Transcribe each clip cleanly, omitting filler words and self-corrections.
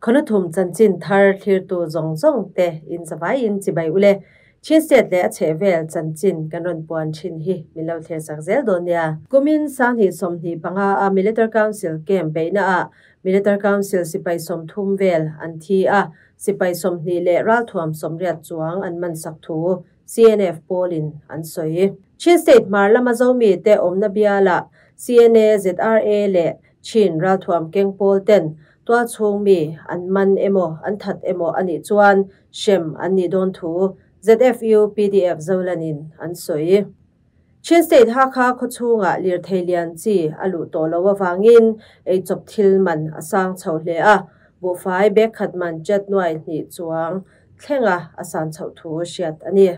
Khawnathum chanchin thar thlirtu zawng zawng te in zavaiin chibai ule. Chin State leh a chhehvel chanchin kan rawn puan thin hi min lo thlir sak zel dawn nia. Kumin sanghnih 25 a Military Council camp beihna ah Military Council sipai 30 vel an thi a, sipai 20 leh ralthuam 80 chuang an man sak thu CNF pawlin an sawi. Chin State hmar lama Zomi te awmna biala CNA, ZRA leh Chin ralthuam keng pawl ten tual chhung mi an man emaw an that emaw anih chuan hrem an nih dawn thu ZFU PDF Zolanin an sawi. Chin State Hakha khawchhunga lirthei lian chi a luh tawh lo awangin ei chawp thil man a sang chho hle a, buhfai bag khat man chat nuai hnih chuang thlenga a san chhoh thu hriat a ni.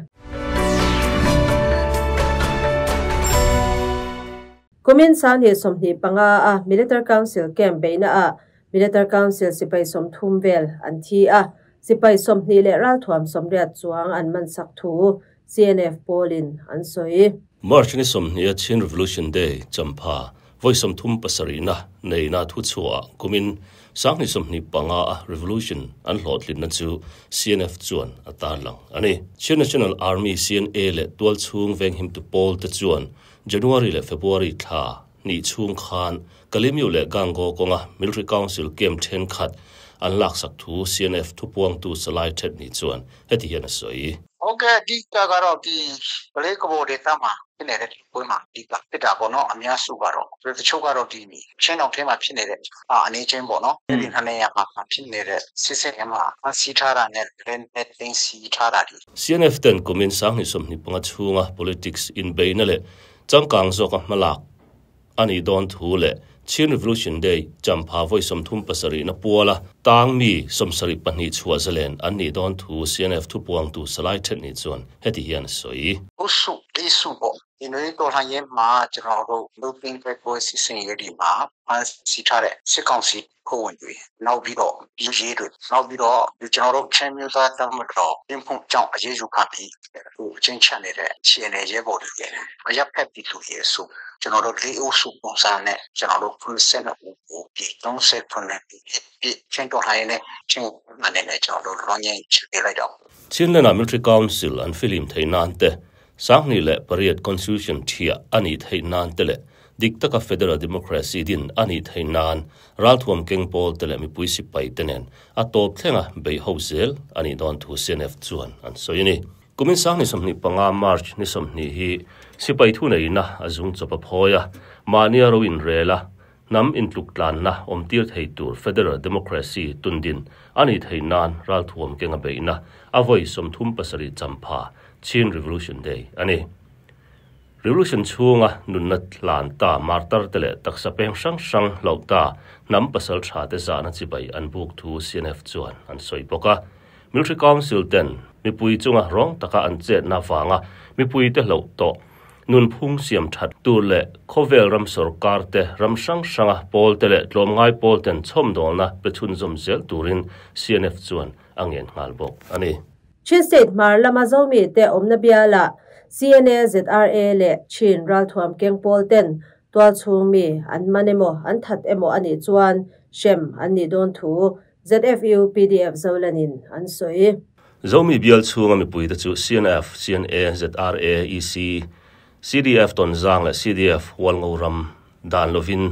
Kumin sanghnih 25 a Military Council camp beihna ah Military Council sipai 30 vel an thi a, sipai 20 leh ralthuam 80 chuang an man sak thu CNF pawlin an sawi. March ni 20 a Chin Revolution Day champha voi 37 na nei na thu chhuah kumin sanghnih 25 a Revolution an hlawhtlin na chu CNF chuan a tar lang ani. Chin National Army CNA leh tual chhung veng him tu pawl te chuan January leh February thla ni chhung khan Kalemiu leh Gango kawnga Military Council camp then khat an lak sak thu CNF thupuang tu Salai Thet ni chuan heti hian a sawi. ဟုတ်ကဲ့အဓိကကတော့ဒီကလေးကဘောဒေသမှာဖြစ်နေတဲ့ပွဲမှာအဓိကဖြစ်တာပေါ့နော်အများစုကတော့တချို့ကတော့ဒီချင်းတောင်ထဲမှာဖြစ်နေတဲ့အနေချင်းပေါ့နော်အဲ့ဒီနှစ်နေရာမှာဖြစ်နေတဲ့စစ်စစ်ထဲမှာစီးထားတာနဲ့လက်နဲ့တင်စီထားတာဒီ CNF ten kumin sanghnih 25 chhunga politics in beina leh changkang zawka hmalak ani dawn thu leh Chin Revolution Day champha voi 37 na puala tang mi 72 chhuah zalen an nih dawn thu CNF thupuang tu Salai Thet ni chuan heti hian a sawi. အုပ်စုလေးစုပေါ့ဒီနွေတော်လှန်ရေးမှာကျွန်တော်တို့လူပင်းပဲကိုစစ်စင်ရေးဒီမှာဖမ်းဆီးထားတဲ့စစ်ကောင်စီဖွဲ့ဝင်တွေနောက်ပြီးတော့ဒီရေးတွေနောက်ပြီးတော့ဒီကျွန်တော်တို့ချင်းမျိုးသားတပ်မတော်ပြင်းဖုံကြောင့်အရေးယူခံပြီးဟိုချင်းချက်နေတဲ့ခြေနေရဲဘော်တွေရဲ့အရက်ဖက်ပြည်သူရဲ့စုကျွန်တော်တို့လေးအုပ်စုပုံစံနဲ့ကျွန်တော်တို့92ဦးကိုဒီ39ဒီချင်းတော်လှန်ရေးနဲ့ချင်းမနဲ့ကျွန်တော်တို့လွန်ငင်းချပေးလိုက်တော့ Chinlena Military Council an film thei nan te sanghnih leh pariat Constitution thiah ani thei nan te leh dik taka Federal Democracy din ani thei nan ralthuam keng pawl te leh mipui sipai te nen a tawp thlenga bei ho zel ani dawn thu CNF chuan an sawi a ni. Kumin sanghnih 25 March ni 20 hi sipai thu nei na a zung chawp a phawi a, mahni a ro in rel a, nam intluk tlan na awm tir thei tur Federal Democracy tundin ani thei nan ralthuam kenga beihna a voi 37 champha Chin Revolution Day ani. Revolution chhunga nunna tlan ta martar te leh taksa peng hrang hrang hloh ta hnam pasal tha te zahna chibai an buk thu CNF chuan an sawi bawk a. Military Council ten mipui chunga rawng taka an chetna vanga mipui te hloh tawh nun phung siam that tur leh khawvel ram sarkar te ram hrang hranga pawl te leh tlawmngai pawl ten chhawm dawlna pe chhunzawm zel turin CNF chuan a ngen nghal bawk a ni. Chin State hmar lama Zomi te awmna biala CNA ZRA leh Chin ralthuam keng pawl ten tual chhung mi an man emaw an that emaw anih chuan hrem an nih dawn thu ZFU PDF Zolanin an sawi. Zomi bial chhunga mipui te chu CNF, CNA, ZRA, EC, CDF Tonzang leh CDF Hualngo ram dan lovin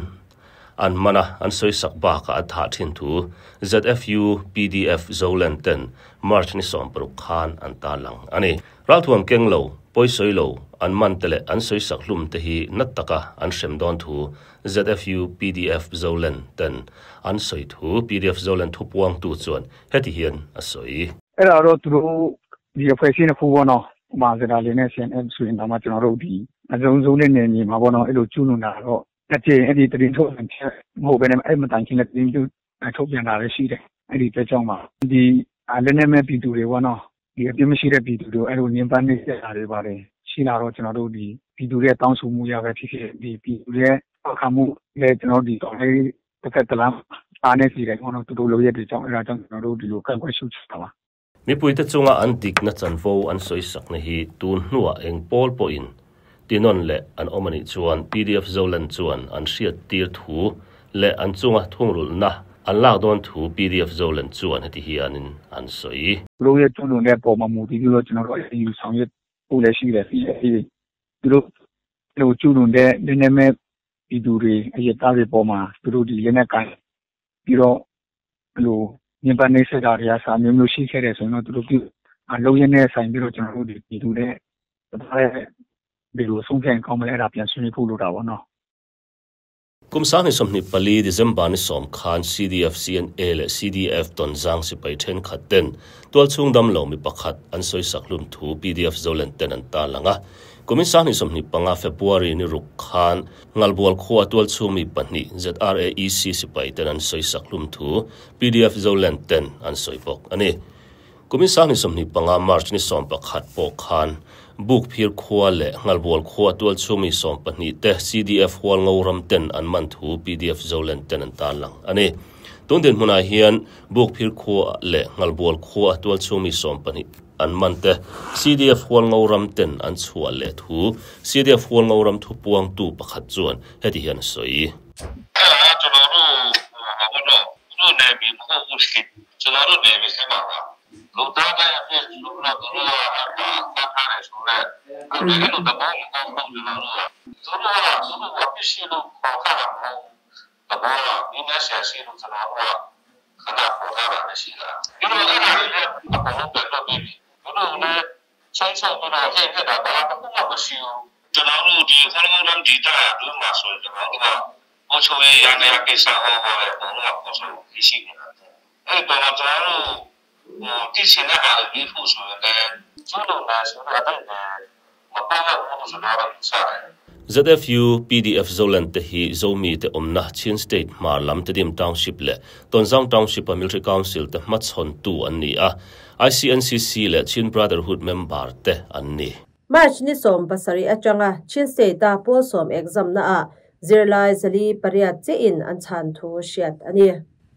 an mana an sawi sak bakah a thah thin thu ZFU PDF Zolan ten March ni 16 khan an tar lang a ni. Ralthuam keng lo, pawi sawi lo, an man te leh an sawi sak hlum te hi nat taka an hrem dawn thu ZFU PDF Zolan ten an sawi thu PDF Zolan thupuang tu chuan heti hian a sawi. အဲ့ဒါတော့သူတို့ဒီအဖွဲ့အစည်းနှစ်ခုပေါ့နော်ဥပမာစတာလေးနဲ့ CNF ဆိုရင်တော့မှကျွန်တော်တို့ဒီအစုံစုံတဲ့နယ်မြေမှာပေါ့နော်အဲ့လိုကျူးလွန်တာတော့အကျဉ်အဲ့ဒီတရင်ထုတ်ပြန်ချက်မဟုတ်ဘဲနဲ့အဲ့မတိုင်ခင်လည်းတရင်ကျထုတ်ပြန်တာလည်းရှိတယ်အဲ့ဒီအတွက်ကြောင့်ပါဒီလက်နက်မဲ့ပြည်သူတွေပေါ့နော်ဒီအပြစ်မရှိတဲ့ပြည်သူတွေအဲ့လိုညှဉ်းပန်းနှိပ်စက်တာတွေပါတယ်ရှိလာတော့ကျွန်တော်တို့ဒီပြည်သူတွေတောင်းဆိုမှုရပဲဖြစ်ဖြစ်ဒီပြည်သူတွေထောက်ခံမှုလည်းကျွန်တော်ဒီတော်လေးတစ်ဖက်တစ်လမ်းအားနေစီတယ်ပေါ့နော်သူတို့လိုရက်တွေကြောင့်အဲ့ဒါကြောင့်ကျွန်တော်တို့ဒီလိုကန့်ကွက်ရှုတ်ချတာပါ Mipui te chunga an dikna chanvo an sawi sakna hi tun hnuah eng pawl pawhin tinon leh an awm anih chuan PDF Zolan chuan an hriat tir thu leh an chunga thungrulhna an lak dawn thu PDF Zoland chuan heti hianin an sawi. သူတို့ရဲ့ကျူးလွန်တဲ့ပေါ်မှာမူတည်ပြီးတော့ကျွန်တော်တို့အရေးယူဆောင်ရွက်ဖို့လည်းရှိတယ်။သူတို့ကျူးလွန်တဲ့လက်နက်မဲ့ပြည်သူတွေအရပ်သားတွေပေါ်မှာသူတို့ဒီလက်နက်ကိုင်ပြီးတော့ညှဉ်းပန်းနှိပ်စက်တာတွေကအစအမျိုးမျိုးရှိခဲ့တယ်ဆိုရင်တော့သူတို့လုပ်ရပ်နဲ့ဆိုင်ပြီးတော့ကျွန်တော်တို့ပြည်သူနဲ့ဘယ်လိုဆုံးဖြတ်ရင်ကောင်းမလဲအဲဒါပြန်ဆွေးနွေးဖို့လိုတာပေါ့နော်။ Kum 2024 December ni 10 khan CDF CNA leh CDF Tonzang sipai thenkhat ten tualchhung dam lo mi pakhat an sawisak hlum thu PDF Zoland ten an tarlang a. Kumin 2025 February ni ruk khan Ngalbual khua tualchhung mi pahnih ZRAEC sipai ten an sawisak hlum thu PDF Zoland ten an sawi bawk a ni. Kumin 2025 March ni 11 pawh khan Buk phir khua leh Ngalbual khua tualchhung mi 12 te CDF hual ngo ram ten an man thu PDF Zoland ten an tarlang a ni. Tun dinhmunah hian Buk phir khua leh Ngalbual khua tualchhung mi 12 an man te CDF hual ngo ram ten an chhuah leh thu CDF hual ngo ram thu puang tu pakhat chuan heti hian a sawi. ZFU PDF Zoland te hi Zomi te awmna Chin State hmar lam Tedim Township leh Tonzang Township a Military Council te hmachhawn tu an ni a, ICNCC leh Chin Brotherhood member te an ni. March ni 17 atanga Chin State a pawl sawm exam na ah zirlai 408 chiah in an chhan thu hriat a ni.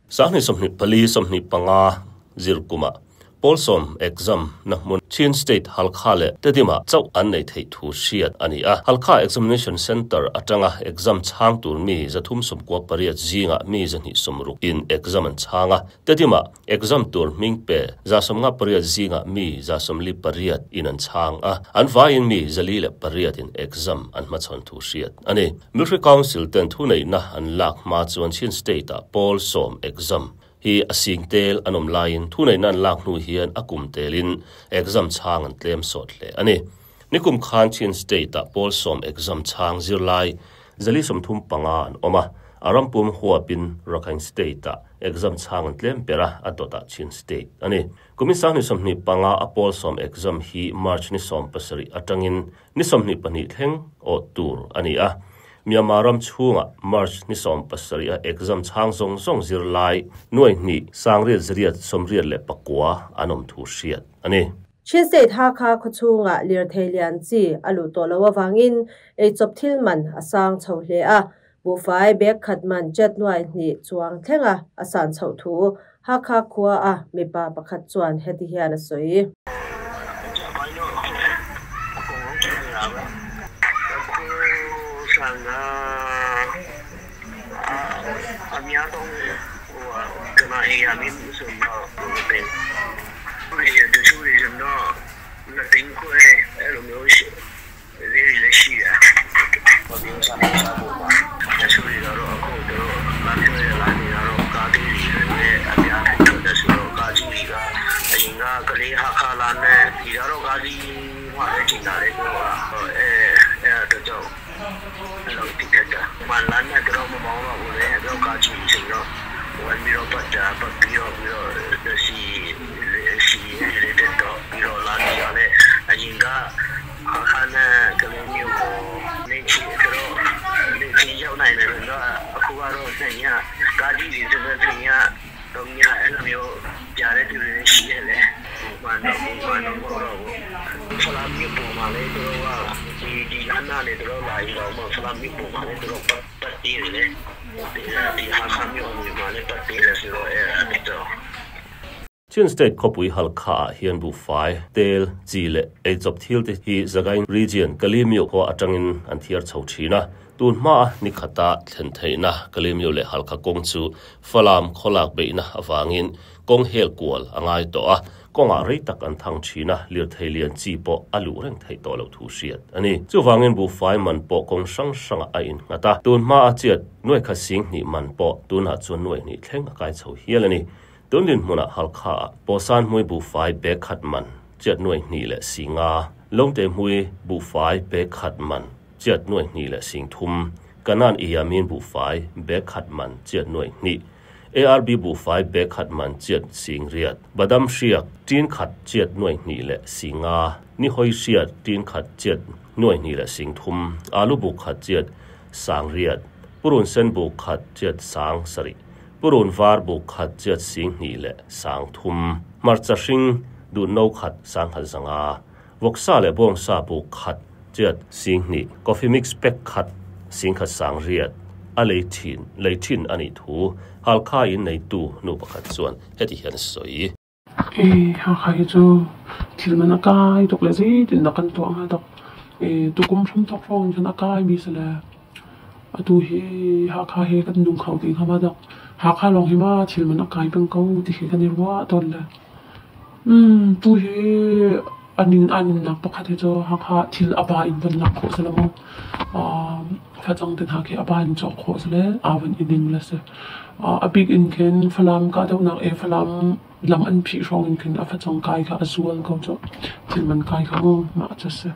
2024 25 zir kumah pawl sawm exam na hmun Chin State Halkha leh Tedima chauh an nei theih thu hriat a ni a. Halkha Examination Centre atanga exam chhang tur mi 398 zingah mi 260 in exam an chhang a. Tedima exam tur hming pe 158 zingah mi 148 in an chhang a. An vaiin mi 408 in exam an hmachhawn thu hriat a ni. Military Council ten thu neihna an lak hma chuan Chin State ah pawl sawm exam hi a sing tel an awm laiin thu neihna an lak hnu hian a kum telin exam chhang an tlem sawt hle a ni. Nikum khan Chin State ah pawl sawm exam chhang zirlai 435 an awm a, a rampum huapin Rakhine State ah exam chhang an tlem ber a, a dawtah Chin State a ni. Kumin 2025 a pawl sawm exam hi March ni 17 atangin ni 22 thleng awh tur a ni a. Myanmar ram chhungah March ni 17 a exam chhang zawng zawng zirlai nuai hnih sangriat zariat sawmriat leh pakua an awm thu hriat a ni. Chin State Hakha khawchhungah lirthei lian chi a luh tawh loh avangin eichawp thil man a sang chho hle a, buhfai bag khat man chet nuai hnih chuang thlenga a san chhoh thu Hakha khua a mipa pakhat chuan heti hian a sawi. Chin State khawpui Halkha ah hian buhfai, tel, chi leh eichawp thil te hi Sagaing Region Kalemyo khua atangin an thiar chho thin a. Tun hmaa ni khata thlen theihna Kalemyo leh Halkha kawng chu Falam khawlak beihna avangin kawng hel kual a ngai tawh a, kawngah rei tak an thang thin a, lirthei lian chi pawh a luh reng theih tawh loh thu hriat a ni. Chuvangin buhfai man pawh kawng hrang hrangah a innghat a, tun hmaa chiat nuai khat sing hnih man pawh tunah chuan nuai hnih thleng a kai chho hial a ni. Tun dinhmunah Halkha-ah Pawsan hmui buhfai bag khat man chiat nuai hnih leh singa, Lawngte hmui buhfai bag khat man chiat nuai hnih leh sing thum, Kanan Iyamin buhfai bag khat man chiat nuai hnih, ARB buhfai bag khat man chiat sing riat, Badam hriak tin khat chiat nuai hnih leh singa, Nihawi hriat tin khat chiat nuai hnih leh sing thum, Alu buk khat chiat sang riat, Purun sen buk khat chiat sang sarih. Purun var buk khat chiat sing hnih leh sang thum, hmarcha hring duh no khat sang khat zanga, vawksa leh bawngsa buk khat chiat sing hnih, coffee mix pack khat sing khat sang riat a lei thin lei thin a nih thu Halkha in neitu nu pakhat chuan heti hian a sawi. E Hakha hi cu thil man a kai tuk le zeitin dah kan tuah hnga dak. E tukum hram thawk hrawng in khan a kai mi si le atu hi Hakha hi kan nung kho ti hnga ma dak. Hakha lawng hi ma thil man a kai peng ko ti khi kan i ruah tawn le. Tu hi anin aninnak pakhat hi cu Hakha thil a ba in van lak khawh si le mu. Facang te hna khi a ba in cawk khawh si le aa van i ning le si. A bik in khin Falam kahdohnak i Falam lam an phih hrawng in khin a facang kai kha a zual ko cu. Thil man kai kha mu mah cu si.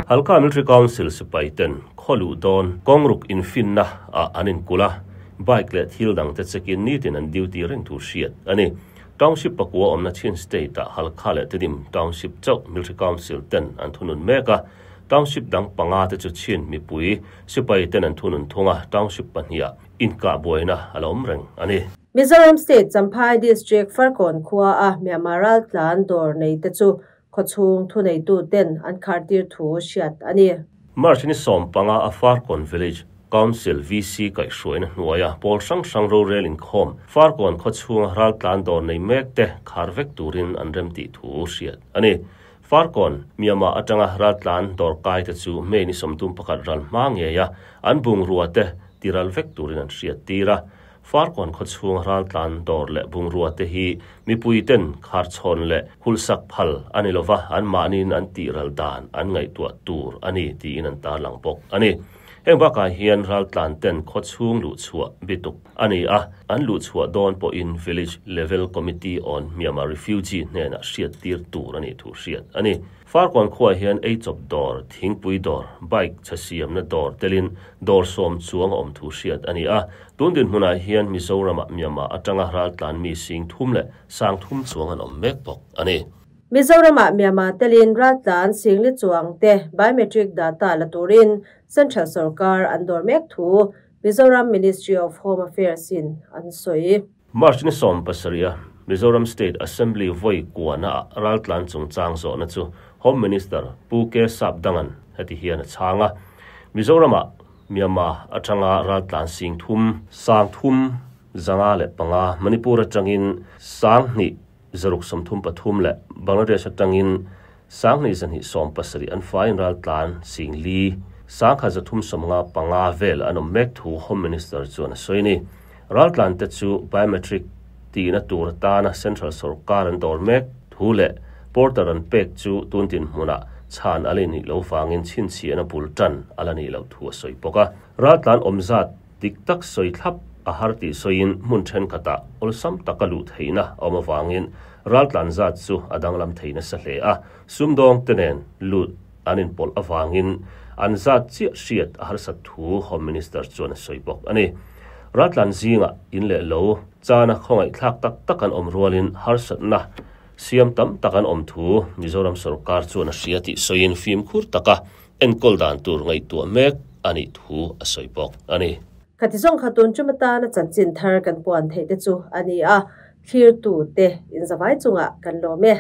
Halkha Military Council sipai ten khawluh dawn kawngruk infinna ah an inkulh a, bike leh thil dang te check-in nitin an duty reng thu hriat a ni. Township pakua awmna Chin State ah Halkha leh Tedim Township chauh Military Council ten an thunun mek a, Township dang panga te chu Chin mipui sipai ten an thunun thung a, Township pahnih ah Inkah buaina a la awm reng a ni. Mizoram State Champhai District Farkawn khua a Myanmar raltlan dawr nei te chu khawchhung thuneitu ten an khartir thu hriat a ni. March ni 15 a Farkawn Village Council, VC, kaihhruaina hnuaia pawl hrang hrang rorel inkhawm Farkawn khawchhunga raltlan dawr nei mek te khar vek turin an remtih thu hriat a ni. Farkawn, Myanmar atanga raltlan dawrkai te chu May ni 31 ral hma ngei a an bungrua te tiral vek turin an hriat tir a. Farkawn khawchhung raltlan dawr leh bungrua te hi mipui ten kharchhawn leh hulsak phal a ni lova, anmahniin an tihral dan an ngaihtuah tur a ni tiin an tarlang bawk a ni. Heng bakah hian raltlan ten khawchhung luhchhuah bituk a ni a, an luhchhuah dawn pawhin Village Level Committee on Myanmar Refugee hnenah hriat tir tur a nih thu hriat a ni. Farkawn khuaah hian eichawp dawr, thingpui dawr, bike chhasiamna dawr telin dawr sawm chuang a awm thu hriat a ni a. Tun dinhmunah hian Mizoramah Myanmar atanga raltlan mi sing thum leh sang thum chuang an awm mek bawk a ni. Mizoramah Myanmar telin raltlan singli chuang te biometric data la turin Central sorkar an dawr mek thu Mizoram Ministry of Home Affairs in an sawi. March ni 17 a Mizoram State Assembly vawi kuana ah raltlan chungchang zawhna chu Home Minister Pu K Sapdangan heti hian a chhang a, Mizoramah Myanmar atanga raltlan sing thum, sang thum, 505, Manipur atangin sang hnih, 633 leh Bangladesh atangin sang hnih zahnih 17 an faiin raltlan sing li, sang khat 395 vel an awm mek thu Home Minister chuan a sawi a ni. Raltlan te chu biometric tihna tur atana Central sorkar an dawr mek thu leh porter an pek chu tun dinhmunah chhan a la nih loh vangin chhinchhiahna bul tan a la nih loh thu a sawi bawk a. Raltlan awm zat dik tak sawi thlap a har tih sawiin hmun thenkhatah awlsam taka luh theihna a awm avangin raltlan zat chu a danglam thei nasa hle a, sumdawng te nen lut an inpawlh avangin an zat chiah hriat a harsat thu Home Minister chuan a sawi bawk a ni. Raltlan zingah in leh lo chana khawngaihthlak tak tak an awm rualin harsatna siam tam tak an awm thu Mizoram sorkar chuan a hria tih sawiin fimkhur taka enkawl dan tur ngaihtuah mek a nih thu a sawi bawk a ni. Khati zawng kha tun tum atana chanchin thar kan puan theih te chu a ni a, thlirtu te inzavai chungah kan lawm e.